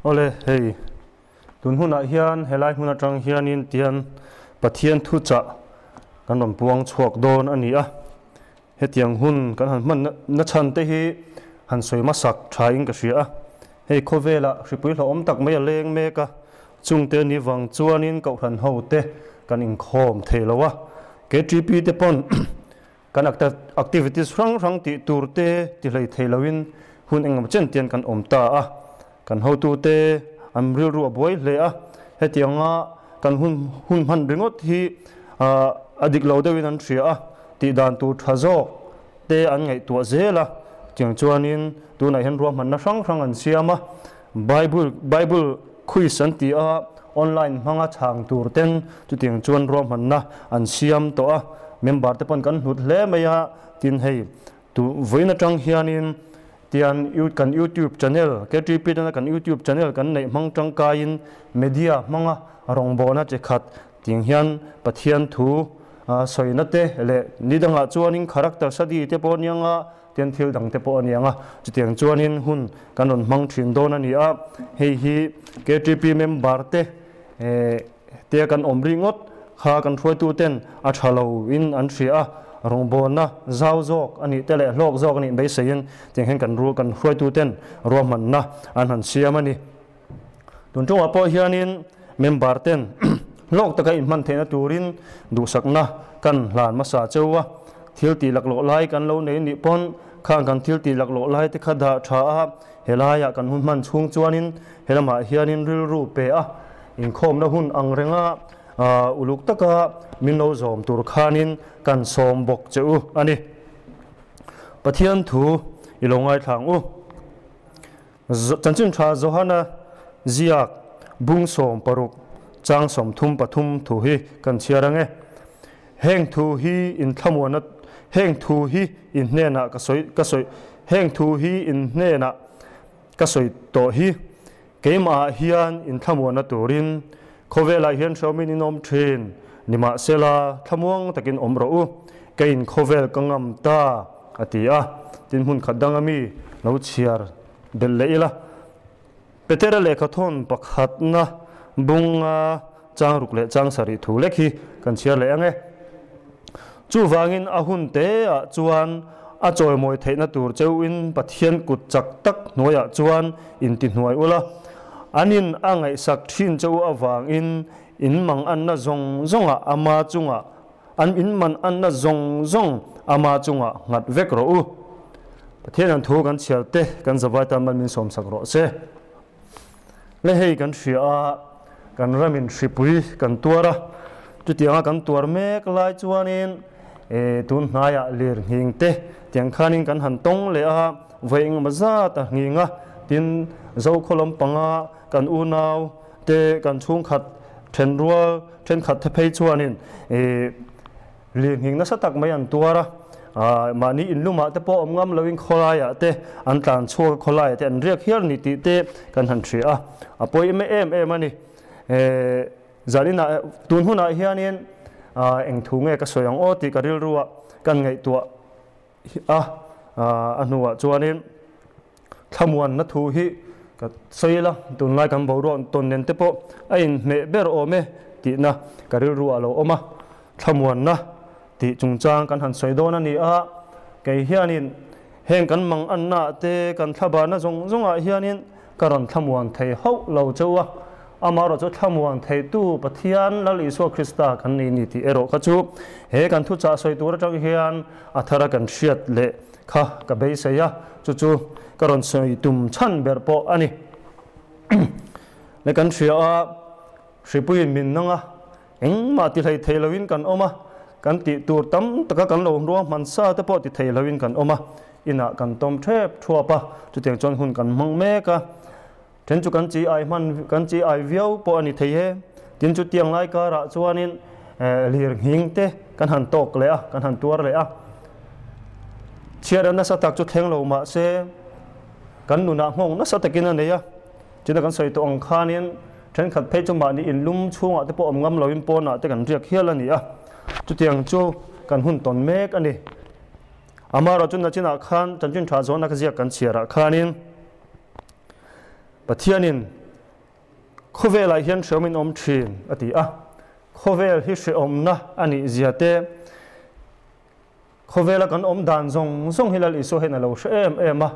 Awle, hei tun hunah hian helai hmun atang hianin tian Pathian thuchah kan rawn puang chhuak dawn a ni a. Hetiang hun kan han hman na chhan te hi han sawi hmasak tha in ka hria a. Hei khawvelah hripui hlauhawm tak mai a leng mek a, chungte ni vang chuanin kohhran ho te kan inkhawm thei lo a. KTP te pawn kan activities hrang hrang tih tur te ti hlei thei loin hun engemaw chen tian kan awm ta a. Kan hotu te an rilru a buai hle a, hetianga kan hun hun hman ringawt hi a dik lo deuhin an hria a, tih dan tur tha zawk te an ngaihtuah zel a. Tiang chuanin tunah hian ruahmanna hrang hrang an siam a, Bible Bible quiz an ti a, online hmanga chhang tur ten chutiang chuan ruahmanna an siam tawh a, member te pawn kan hlut hle mai a, tin hei Tu vawiin atang hianin tian kan YouTube channel, KTP tana kan YouTube channel kan neih hmang tangkaiin media hmanga rawngbawlna chi khat ting hian Pathian thu sawina te leh ni dangah chuanin character study te pawh a ni anga, tian thil dang te pawh a ni anga, chutiang chuanin hun kan rawn hmang thin dawn a ni a. Hei hi KTP member te Tia kan awm rih ngawt kha kan hruaituten a tha lo in an hria a, rawngbawlna zau zawk a nih te leh hlawk zawk a nih beiseiin tiang hian kan kan hruaituten ruahmanna an han siam a ni. Tun tungah pawh hianin member ten hlawk taka inhman theihna turin duhsakna kan hlan hmasa cheu a, thil tih laklawh lai kan lo nei nih pawn khang kan thil tih laklawh lai te kha dah tha a, Helaiah kan hun hman chhung chuanin helamah hianin rilru pe a, inkhawmna hun ang renga uluk taka min lo zawm tur khanin kan sawm bawk che u a ni. Pathian thu i lo ngaithla ang u. Chanchin tha Johana ziak bung 16 chang 33 thu hi kan chhiar ang e. Heng thu hi in thlamuana Heng thu hi in hnenah ka sawi ka sawi Heng thu hi in hnenah ka sawi tawh hi keimahah hian in thlamuana turin khawvelah hian hreawmin in awm thin. Nimahsela, thlamuang takin awm rawh u, keiin khawvel ka ngam ta, a ti a. Tin hmun khat danga mi lo chhiar belh leh ila. Petera lehkhathawn pakhatna bunga changruk leh changsarih thu lek hi kan chhiar leh ang e. Chuvangin a hun teah chuan a chawimawi theihna tur cheuhin Pathian kut chak tak hnuaiah chuan intihnuai ula, an in a ngaihsak thin cheu avangin in mang anna zawng zawngah ama chungah An in man anna zawng zawng ama chungah nghat vek rawh u. Pathian an thu kan chhiar te kan zavai tan man min sawmsak rawh se. Le hei kan hria a, kan ramin hripui kan tuar a, chutianga kan tuar mek lai chuanin e tun hnaiah lir nghing te tiang khanin kan han tawng leh a, vawi engemaw zat a nghing a, tin Zokhaw lampanga kan unau te kan chhungkhat thenrual Thenkhat te phei chuanin lirnghing nasa tak mai an tuar a, mahni inlumah te pawh awm ngam loin khawlaiah te an tlan chhuak a, khawlaiah te an riak hial ni tih te kan han hria a, a pawi em em em a ni. Zaninah tun hunah hianin eng thu nge ka sawi ang aw tih ka rilru a kan ngaihtuah a, a hnuah chuanin Thlamuanna thu hi ka sawi ila, tunlai kan boruak tawn nen te pawh a inhmeh ber awm e tihna ka rilru a lo awm a. Thlamuanna tih chungchang kan han sawi dawn a ni a, kei hianin heng kan mang annaah te, kan thlabana zawng zawngah hianin ka rawn thlamuan thei hauh lo cheu a. Amaherawh chu thlamuan theitu Pathian Lal Isua Krista kan nei ni tih erawh kha chu he kan thuchah sawi tur atang hian a thara kan hriat leh Kha ka beisei a, chu chu ka rawn sawi tum chhan ber pawh a ni. Le kan hria a, hripuiin min nang a, engmah ti hlei thei loin kan awm a, kan tih tur tam taka kan lo ruahman sa te pawh ti thei loin kan awm a, inah kan tawm thep thuap a, chutiang chuan hun kan hmang mek a, then chu kan chi ai hman kan chi ai viau pawh a ni thei e. Tin chutiang lai karah chuanin lir nghing te kan han tawk leh a, kan han tuar leh a. Chhiatna nasa tak chu thleng lo mah se kan nunah nghawng nasa takin a nei a. China kan sawi tawh ang khanin thenkhat phei chu mahni inlum chhungah te pawh awm ngam loin pawnah te kan riak hial a ni a. Chutiang chu kan hun tawn mek a ni. Amaherawhchu chu nachinah khan chanchin tha zawnna ka ziak kan chhiarah khanin Pathianin. Khawvelah hian hreawm in awm thin, a ti a. Khawvel hi hreawmna a nih zia te, khawvela kan awm dan zawng zawng hi Lal Isua hian a lo hre em em a.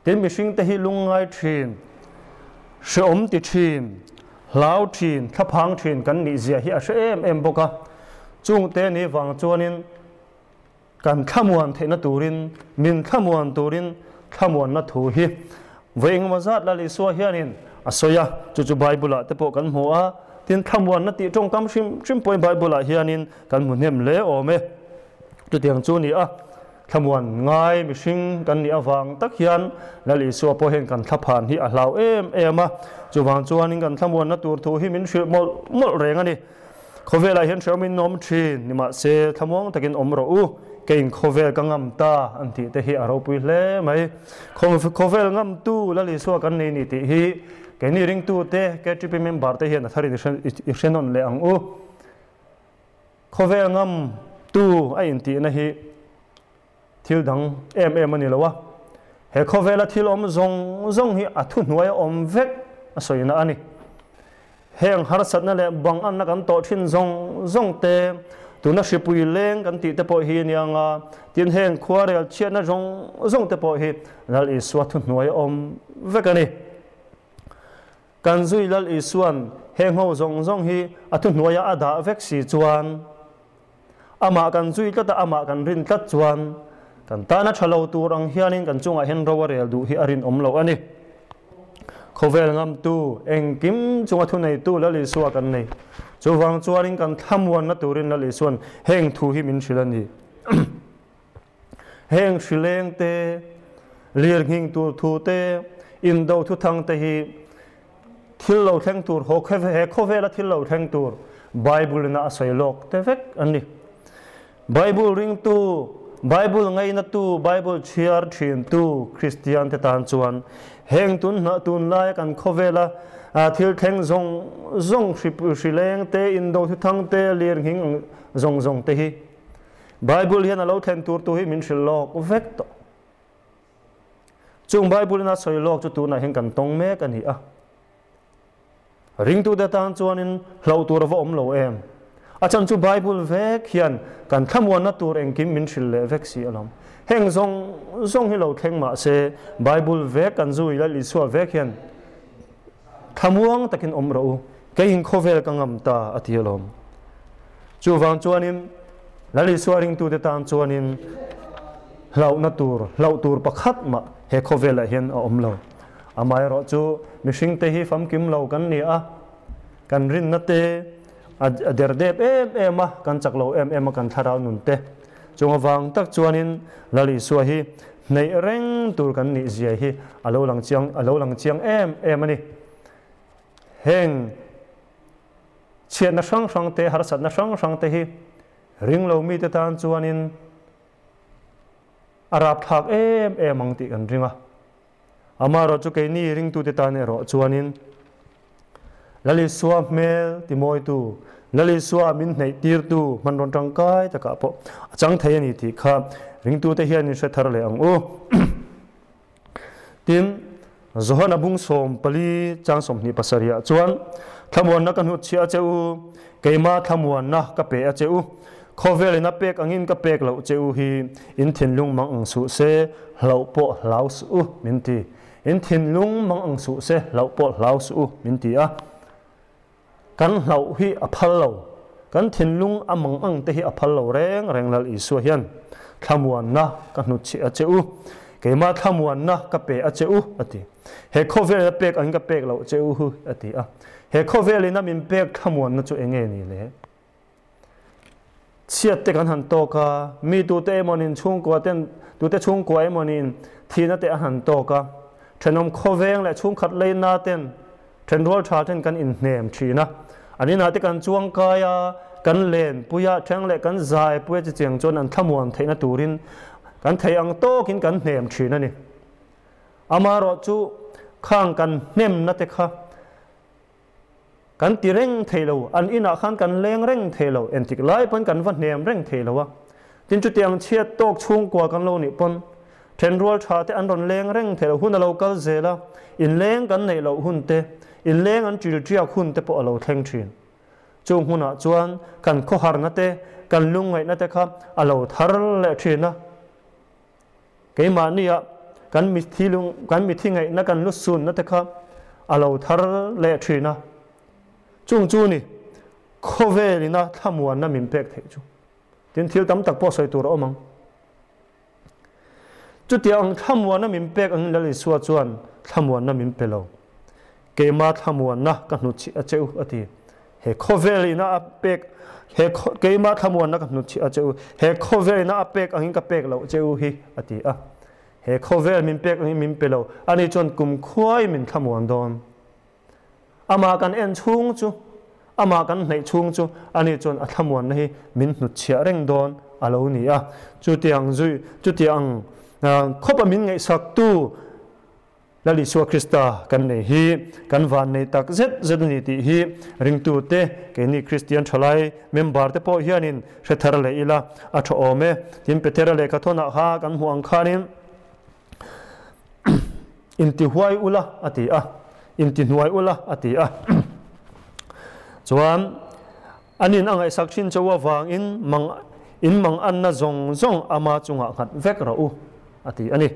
Tin, mihringte hi lungngai thin, hreawm ti thin, hlau thin, thlaphang thin kan nih zia hi a hre em em bawk a. Chungte ni vang chuanin Kan thlamuan theihna turin, min thlamuan turin thlamuanna thu hi vawi engemaw zat Lal Isua hianin a sawi a, chu chu Bible-ah te pawh kan hmu a, tin thlamuanna tih tawngkam hrim hrim pawhin Bible-ah hianin kan hmu hnem hle awm e. Chutiang chu ni a, thlamuan ngai mihring kan nih avang tak hian Lal Isua pawh hian kan thlaphan hi a hlau em em a, chuvang chuanin kan thlamuanna tur thu hi min hrilh mawlh mawlh reng a ni. Khawvelah hian hreawm in awm thin, nimahse thlamuang takin awm rawh u, keiin khawvel ka ngam ta an tih te hi a ropui hle mai. Khawvel ngamtu Lal Isua kan nei ni tih hi keini ringtute, KTP member te hian a tharin i hre nawn leh ang u. Khawvel ngamtu a intihna hi thil dang em em a ni lo a, he khawvela thil awm zawng zawng hi a thuhnuai a awm vek a sawina a ni. Heng harsatna leh bang anna kan tawh thin zawng zawng te, tuna hripui leng kan tih te pawh hi nia nga, tin heng khuarel chhiatna zawng zawng te pawh hi Lal Isua thuhnuai a awm vek a ni. Kan zui Lal Isuan heng ho zawng zawng hi a thuhnuaia a dah vek si chuan, Amah kan zui tlat a, amah kan rin tlat chuan kan tana tha lo tur ang hianin kan chungah hian ro a rel duh hi a rinawm loh a ni. Khawvel ngamtu, engkim chunga thuneitu Lal Isua kan nei. Chuvang chuanin kan thlamuanna turin Lal Isuan heng thu hi min hrilh a ni. Heng hrileng te, lirnghing tur thu te, indo thuthang te hi Thil lo thleng tur, he khawvela thil lo thleng tur Bible ina a sawi lawk te vek an ni. Bible ringtu, Bible ngainatu, Bible chhiar thintu Kristian te tan chuan heng tun tunlaia kan khawvela thil thleng zawng zawng hrileng te, indo thuthang te, lirnghing zawng zawng te hi Bible hian a lo thlen tur tu hi min hrilh lawk vek tawh. Chung Bible-in a sawi lawk chu tunah hian kan tawng mek a ni a. Ringtute tan chuanin hlauh tur a va awm lo em? A chhan chu Bible vek hian kan thlamuanna tur engkim min hrilh leh vek si alawm. Heng zawng zawng hi lo thleng mah se Bible vek kan zui Lal Isua vek hian thlamuang takin awm rawh u, keiin khawvel ka ngam ta a ti alawm. Chuvang chuanin Lal Isua ringtute tan chuanin hlauhna tur, hlauh tur pakhat mah he khawvelah hian a awm lo. Amaherawh chu mihringte hi famkim lo kan ni a, kan rinna te a derdep em em a, kan chak lo em em a kan thlarau nun te. Chung avang tak chuanin Lal Isua hi hneih reng tur kan nih zia hi a lo lang chiang, a lo lang chiang em em a ni. Heng chhiatna hrang hrang te, harsatna hrang hrang te hi ring lo mite tan chuanin a rapthlak em em ang tih kan ring a. Amaherawh chu keini ringtute tan erawh chuanin Lal Isua hmel timawitu, Lal Isua min hneihtirtu hmanrawn tangkai takah pawh a chang thei a ni tih kha ringtute hian in hre thar leh ang u. Tin, Johana bung 14 chang 27 ah chuan, Thlamuanna ka hnutchhiah a che u, keima thlamuanna ka pe a che u, khawvelin a pek angin ka pek loh che u hi in thinlung mang ang suh se, hlauh pawh hlau suh u, min ti. In thinlung mang ang suh se, hlauh pawh hlau suh u, min ti a. Kan hlauh hi a phal lo. Kan thinlung a mang ang te hi a phal lo reng reng Lal Isua hian thlamuanna ka hnutchhiah a che u, keimah thlamuanna ka pe a che u, a ti. He khawvelin a pek angin ka pek loh che u hu, a ti a. He khawvelin a min pek thlamuanna chu eng nge ni le? Chhiat te kan han tawk a, mi tute emawnin chhungkua ten tute chhungkua emawnin thihna te a han tawk a, thenawm khawveng leh chhungkhat leina ten thenrual tha ten kan inhnem thin a, an inah te kan chuang kai a, kan len pui a, theng leh kan zai pui a chichiang chuan an thlamuan theihna turin kan thei ang tawkin kan hnem thin a ni. Amaherawh chu khang kan hnemna te kha Kan ti reng thei lo, an inah khan kan leng reng thei lo, entik lai pawn kan va hnem reng thei lo a. Tin chutiang chhiat tawk chhungkua kan lo nih pawn, Thenrual tha te an rawn leng reng thei lo hun a lo kal zel a, inleng kan neih loh hun te, inleng an ṭil ṭiak hun te pawh a lo thleng ṭhin. Chung hunah chuan kan khawharna te, kan lungngaihna te kha a lo thar leh ṭhin a. Keimahnia kan mithi lung, kan mithi ngaihna kan lusunna te kha a lo thar leh ṭhin a. Chung chu ni khawvelina thlamuanna min pek theih chu. Tin, thil tam tak pawh sawi tur a awm ang. Chutiang thlamuanna min pek angin Lal Isua chuan thlamuanna min pe lo. Keima thlamuanna ka hnutchhih a che u, a ti. He khawvel ina a pek, he keima thlamuanna ka hnutchhih a che u, he khawvel ina a pek angin ka pek loh che u hi, a ti a. He khawvel min pek angin min pe lo, ani chuan kumkhuai min thlamuan dawn. Amah kan en chhung chu, amah kan hnaih chhung chu ani chuan a thlamuanna hi min hnutchhiah reng dawn a lo ni a. Chutiang zui, chutiang khawpa min ngaihsaktu Lal Isua Krista kan nei hi kan van nei tak zet zet a ni tih hi ringtute, keini Kristian thalai member te pawh hianin hre thar leh ila a tha awm e. Tin, Petera lehkha thawnah kha kan hmuh ang khanin, Intihuai ula a ti a, intihnuai ula a ti a. Chuan anin a ngaihsak thin cho avangin mang in mang anna zawng zawng ama chungah nghat vek rawh u a ti a ni.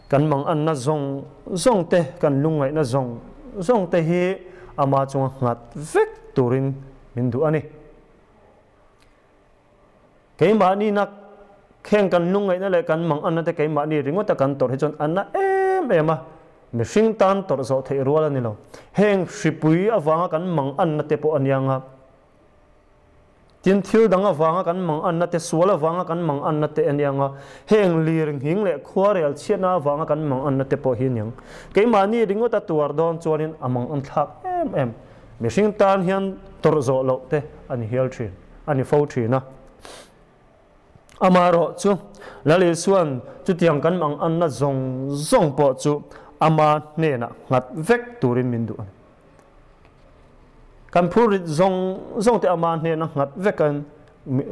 Kan mang anna zawng zawng te, kan lungngaihna zawng zawng te hi ama chunga nghat vek turin min duh a ni. Keimahni nak kheng kan lungngaihna leh kan manganna te keimahni ringawta kan tawrh hi chuan a na em em a, mihring tan tawrh zawh theih rual a ni lo. Heng hripui avanga kan manganna te pawh a niang a, tin thil dang avanga kan manganna te, sual avanga kan manganna te a niang a, heng lir nghing leh khuarel chhiatna avanga kan manganna te pawh hi a niang. Keimahni ringawta tuar dawn chuanin a mangan thlak em em. Mihring tan hian tawrh zawh loh te a ni hial thin, a ni fo thin a. Amaherawh chu Lal Isua'n chutiang kan mang anna zawng zawng pawh chu ama hnenah nghat vek turin min duh a ni. Kan phurrit zawng zawng te ama hnena nghat vek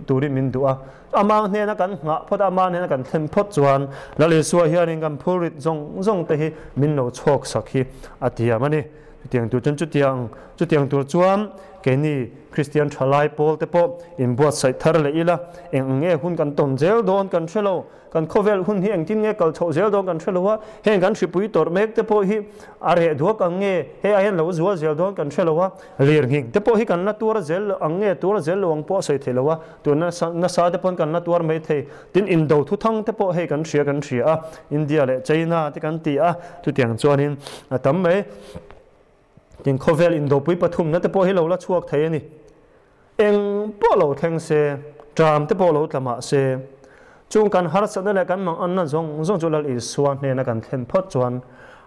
turin min duh a. Ama hnena kan nghah phawt a, ama hnena kan thlen phawt chuan Lal Isua hianin kan phurrit zawng zawng te hi min lo chhawk sak hi a tiam a ni. Chutiang tur chuan chutiang chutiang tur chuan keini Kristian thalai pawl te pawh inbuatsaih thar leh ila, eng ang nge hun kan tawn zel dawn kan hre lo, kan khawvel hun hi engtin nge kal chhoh zel dawn kan hre lo a, heng kan hripui tawrh mek te pawh hi a reh duak ang nge, hei ai hian lo zual zel dawn kan hre lo a, lirnghing te pawh hi kan la tuar zel ang nge tuar zel lo ang pawh a sawi thei lo a, tuna nasa te pawn kan la tuar mai thei, tin indo thuthang te pawh hei kan hria kan hria a, India leh China te kan ti a, chutiang chuanin a tam mai. Tin khawvel indopui pathumna te pawh hi lo la chhuak thei a ni. Eng pawh lo thleng se, ṭam te pawh lo tla mah se, chung kan harsatna leh kan manganna zawng zawng chu Lal Isua hnena kan thlen phawt chuan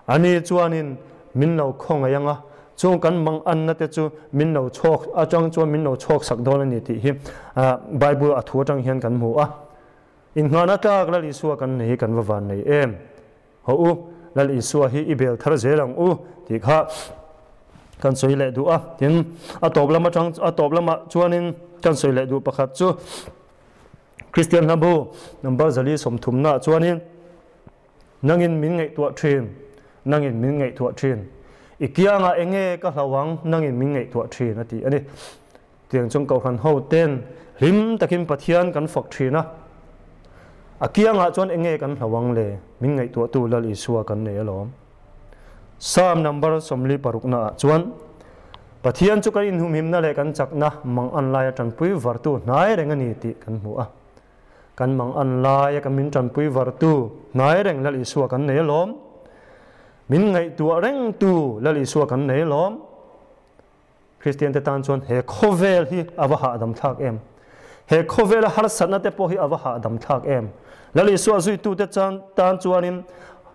ani chuanin min lo khawngaih ang a, chung kan manganna te chu min lo chhawk atang chuan min lo chhawk sak dawn a ni tih hi Bible a thu atang hian kan hmu a. Inngahna tlak Lal Isua kan nei hi kan va van nei em? Haw u, Lal Isua hi i bel thar zel ang u tih kha kan sawi leh duh a. Tin, a tawp lam atang a tawp lamah chuanin kan sawi leh duh pakhat chu Kristian hlabu number zali sawmthumnaah chuanin Nangin min ngaihtuah thin, nangin min ngaihtuah thin. I kiangah eng nge ka hlau ang, nangin min ngaihtuah thin a ti a ni. Tiang chuan Kohhran ho ten hlim takin Pathian kan fak thin a, a kiangah chuan eng nge kan hlau ang le? Min ngaihtuahtu Lal Isua kan nei alawm. Psalm number 46 ah chuan, Pathian chu kan inhumhimna leh kan chakna mang an laia tanpui vartu hnai reng a ni tih kan hmu a. Kan mang an laia kan min tanpui vartu hnai reng Lal Isua kan nei alawm. Min ngaihtuah rengtu Lal Isua kan nei alawm. Kristian te tan chuan he khawvel hi a va hahdam thlak em? He khawvela harsatna te pawh hi a va hahdam thlak em? Lal Isua zuitute tan tan chuanin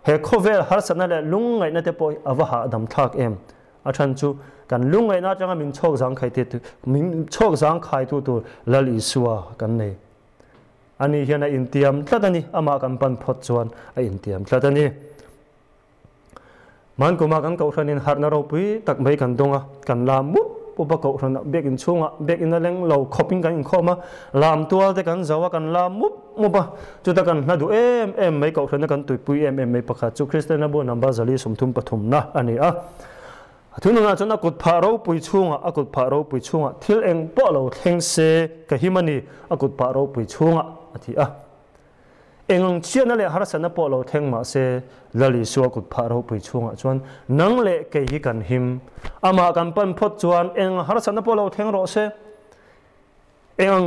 he khawvel harsatna leh lungngaihna te pawh hi a va hahdam thlak em? A chhan chu kan lungngaihna atanga min chhawk zangkhai te min chhawk zangkhaitu tur Lal Isua kan nei. Ani hian a intiam tlat a ni, amah kan pan phawt chuan a intiam tlat a ni. Hmankuma kan kohhranin harhna ropui tak mai kan dawng a, kan la mup up a, kohhranah biakin chhungah biakin a leng lo khawpin kan inkhawm a, lam tual te kan zo a, kan lam mup mup a, chuta kan hla duh em em mai kohhrana kan tuipui em em mai pakhat chu Kristian hla bu number 133 na a ni a. A thununah chuan a kut phah ropui chhungah a kut phah ropui chhungah thil eng pawh lo thleng se ka him a ni, a kut phah ropui chhungah a ti a. Eng ang chiahna leh harsatna pawh lo thleng mah se, Lal Isua kut phah ropui chhungah chuan nang leh kei hi kan him. Amah kan pan phawt chuan eng ang harsatna pawh lo thleng rawh se, eng ang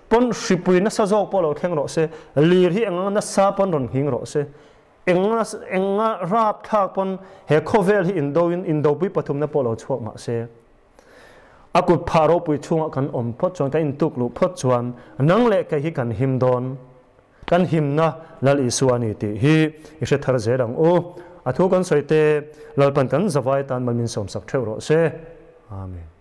pawn hripui nasa zawk pawh lo thleng rawh se, lir hi eng ang nasa pawn rawn nghing rawh se, eng eng a rapthlak pawn he khawvel hi indoin indopui pathumna pawh lo chhuak mah se, A kut phah ropui chhungah kan awm phawt chuan, kan intuk luh phawt chuan nang leh kei hi kan him dawn. Kan himna Lal Isua a ni tih hi i hre thar zel ang u. A thu kan sawi te, Lalpan kan zavai tan mal min sawmsak theuh rawh se. Amen.